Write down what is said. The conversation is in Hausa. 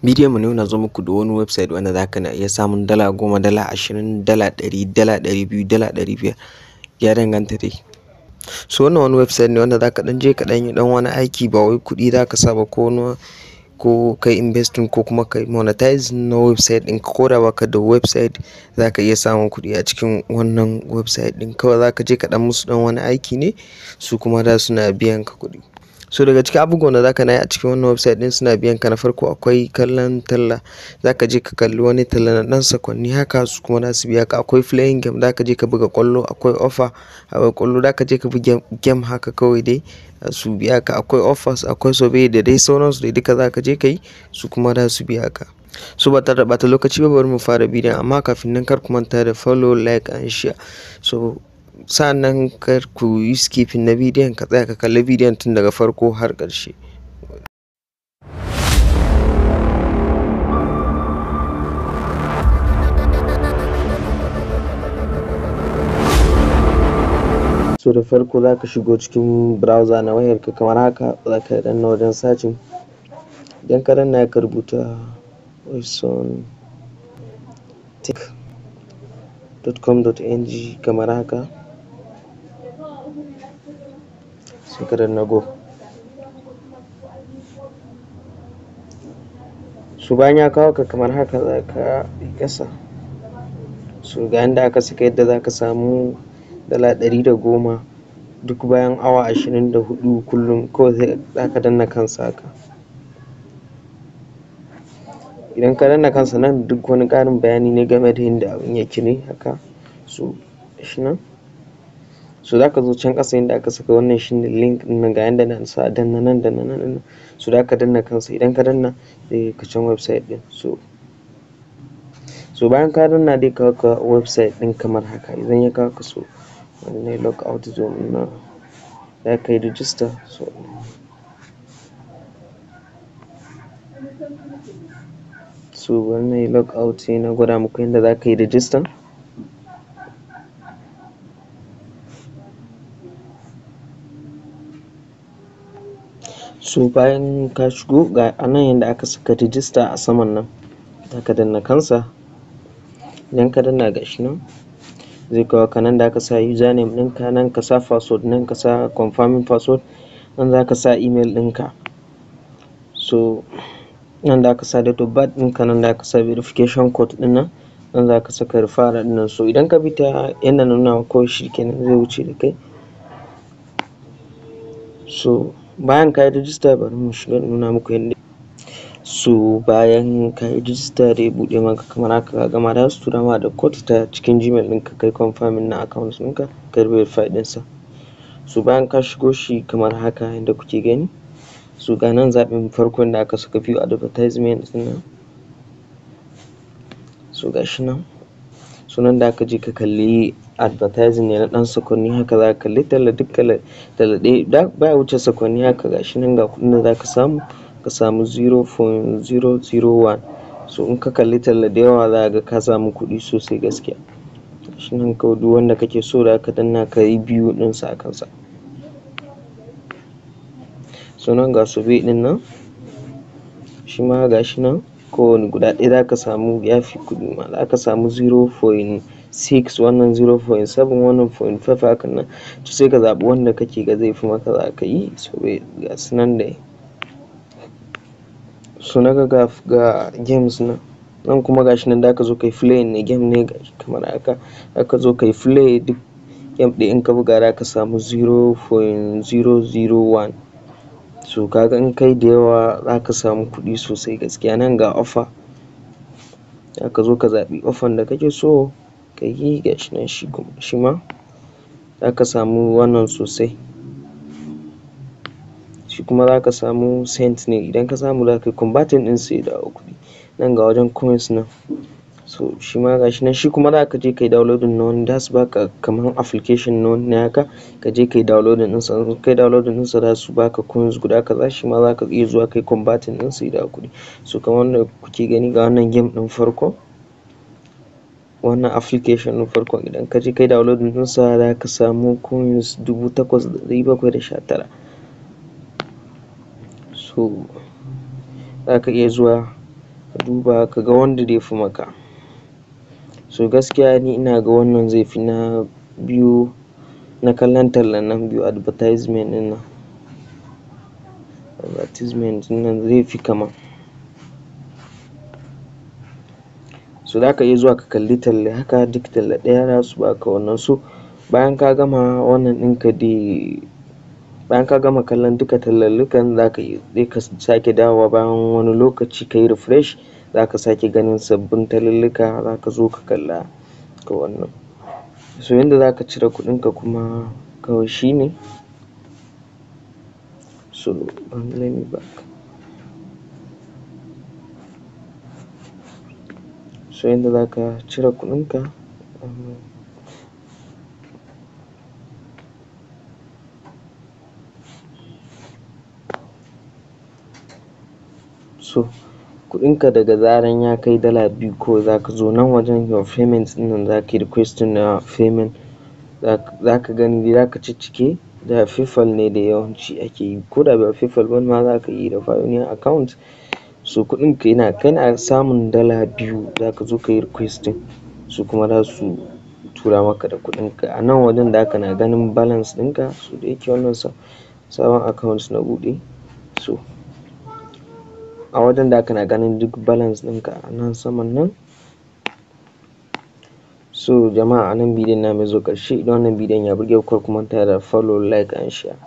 Bidiyon mu ne na zo muku da wani website wanda zaka na iya samun $10, $20, $100, $200, $500, ya danganta dai. So wannan wani website ne wanda zaka ɗan je ka ɗan yi ɗan wani aiki, ba wai kuɗi zaka sa ba ko wani ko kai investing ko kuma kai monetizing na website ɗinka. Ko da baka da website, zaka iya samun kuɗi a cikin wannan website ɗin. Kawai zaka je ka ɗan musu ɗan wani aiki ne, su kuma za suna biyan ka kuɗi. So daga cikin abubuwan da zaka na yi a cikin wannan website ɗin suna biyan ka, na farko akwai kallon talla. Zaka je ka kalli wani talla na ɗan sakwanni haka, su kuma za su biya ka. Akwai playing game, zaka je ka buga ƙwallo. Akwai offer, akwai ƙwallo, zaka je ka buga game haka kawai dai su biya ka. Akwai offers, akwai survey da dai sauransu dai, duka zaka je ka yi, su kuma za su biya ka. So ba tare da ɓata lokaci ba, bari mu fara bidiyon, amma kafin nan kar ku manta da follow, like and share. So sa'annan kar ku yi skipping na bidiyon, ka tsaya ka kalli bidiyon tun daga farko har ƙarshe. So da farko za ka shigo cikin browser na wayarka kamar haka, za ka danna wajen searching. Idan ka danna, ka rubuta wilsontech.com.ng kamar haka, sai ka danna go. So bayan ya kawo ka kamar haka, za ka yi ƙasa. So ga yanda aka saka yadda za ka samu $110 duk bayan awa 24 kullum. Kawai sai za ka danna kansa haka. Idan ka danna kansa nan, duk wani ƙarin bayani ne game da yadda abin yake ne haka. So gashi nan. So za ka zo can ƙasa inda aka saka wannan shine link ɗin nan, ga yanda na sa, danna nan, danna nan ɗin. So za ka danna kansa. Idan ka danna, zai kai ka can website ɗin. So bayan ka danna, zai kawo ka website ɗin kamar haka. Idan ya kawo ka, so bari nayi log out domin na za ka yi register. So bari nayi log out sai na gwada muku yanda za ka yi register. So bayan ka shigo, ga a nan yanda aka saka register a saman nan, za ka danna kansa. Idan ka danna, gashi nan zai kawo ka nan da aka sa username ɗinka, nan ka sa password, nan ka sa confirming password, nan za ka sa email ɗinka. So nan da aka sa date of birth ɗinka, nan da aka sa verification code ɗin nan, nan za ka saka referral ɗin nan. So idan ka bi ta yanda na nuna maka, kawai shi kenan zai wuce da kai. So bayan ka yi register, bari mu shiga in nuna muku yanda. So bayan ka yi register, zai buɗe maka kamar haka. Ka gama, za su tura ma da code ta cikin Gmail ɗinka, kai confirming na account ɗinka, kai verify ɗinsa. So bayan ka shigo shi kamar haka yanda kuke gani, so ga nan zaɓin farkon da aka saka view advertisement ɗin nan. So ga shi nan. So nan da aka je ka kalli advertising ne na ɗan sakwanni haka, za ka kalli talla, duk talla ɗaya baya wuce sakwanni haka. Ga shi nan, ga kuɗin da za ka samu, ka samu 0.001. So in ka kalli talla da yawa, za ka ga ka samu kuɗi sosai gaskiya. Ga shi nan, kawai duk wanda kake so za ka danna ka yi view ɗinsa a kansa. So nan ga survey ɗin nan, shi ma ga shi nan, kowane guda ɗaya za ka samu ya fi kuɗi ma, za ka samu 0.6, wannan 0.7, wannan 0.5 hakan nan. To sai ka zaɓi wanda kake ga zai fi maka, za ka yi survey, ga su nan dai. So na ga ga games nan, nan kuma ga shi nan, za ka zo ka yi playing ne, game ne kamar haka. Za ka zo ka yi play, duk game ɗaya in ka buga za ka samu 0.001. So ka ga in kai da yawa, za ka samu kuɗi sosai gaskiya. Nan ga offer, za ka zo ka zaɓi offer da kake so ka yi. Ga shi nan, shi kuma shi ma za ka samu wannan sosai. Shi kuma za ka samu cent ne, idan ka samu za ka yi converting ɗin sai ya dawo kuɗi. Nan ga wajen coins nan. So shi ma ga shi nan, shi kuma za ka je ka yi downloading na wani, za su baka kamar application na wani haka, ka je ka yi downloading ɗinsa. In ka yi downloading ɗinsa, za su baka coins guda kaza, shi ma za ka iya zuwa ka yi converting ɗinsa ya dawo kuɗi. So kamar wanda kuke gani, ga wannan game ɗin farko, wannan application ɗin farkon, idan ka je ka yi downloading ɗinsa, za ka samu coins 8,719. So za ka iya zuwa Ka duba ka ga wanda zai fi maka. So gaskiya ni ina ga wannan zai fi na biyu, na kallon tallan nan biyu, advertisement ɗin nan. Advertisement ɗin nan zai fi kama. So za ka iya zuwa ka kalli talla haka, duk talla ɗaya za su baka wannan. So bayan ka gama wannan ɗinka dai, bayan ka gama kallon duka tallallukan, za ka iya ka sake dawowa bayan wani lokaci ka yi refresh, za ka sake ganin sabbin tallalluka, za ka zo ka kalla ka wannan. So yanda za ka cire kuɗinka kuma kawai shine, so let me back. So yanda za ka cire kuɗinka, so kuɗinka daga zaran ya kai $2 kawai za ka zo nan wajen your payment ɗin nan, za ka yi requesting na payment. Za ka gani, za ka ciccike da PayPal ne da yawanci ake yi, ko da ba PayPal ba ma za ka yi da Payoneer account. So kuɗinka yana kana samun $2, za ka zo ka yi requesting, su kuma za su tura maka da kuɗinka. A nan wajen da kana ganin balance ɗinka. So da yake wannan sabon account na buɗe, so a wajen da kana ganin duk balance ɗinka a nan saman nan. So jama'a, a nan bidiyon namu ya zo ƙarshe. Idan wannan bidiyon ya burge ku, kar ku manta da follow, like and share.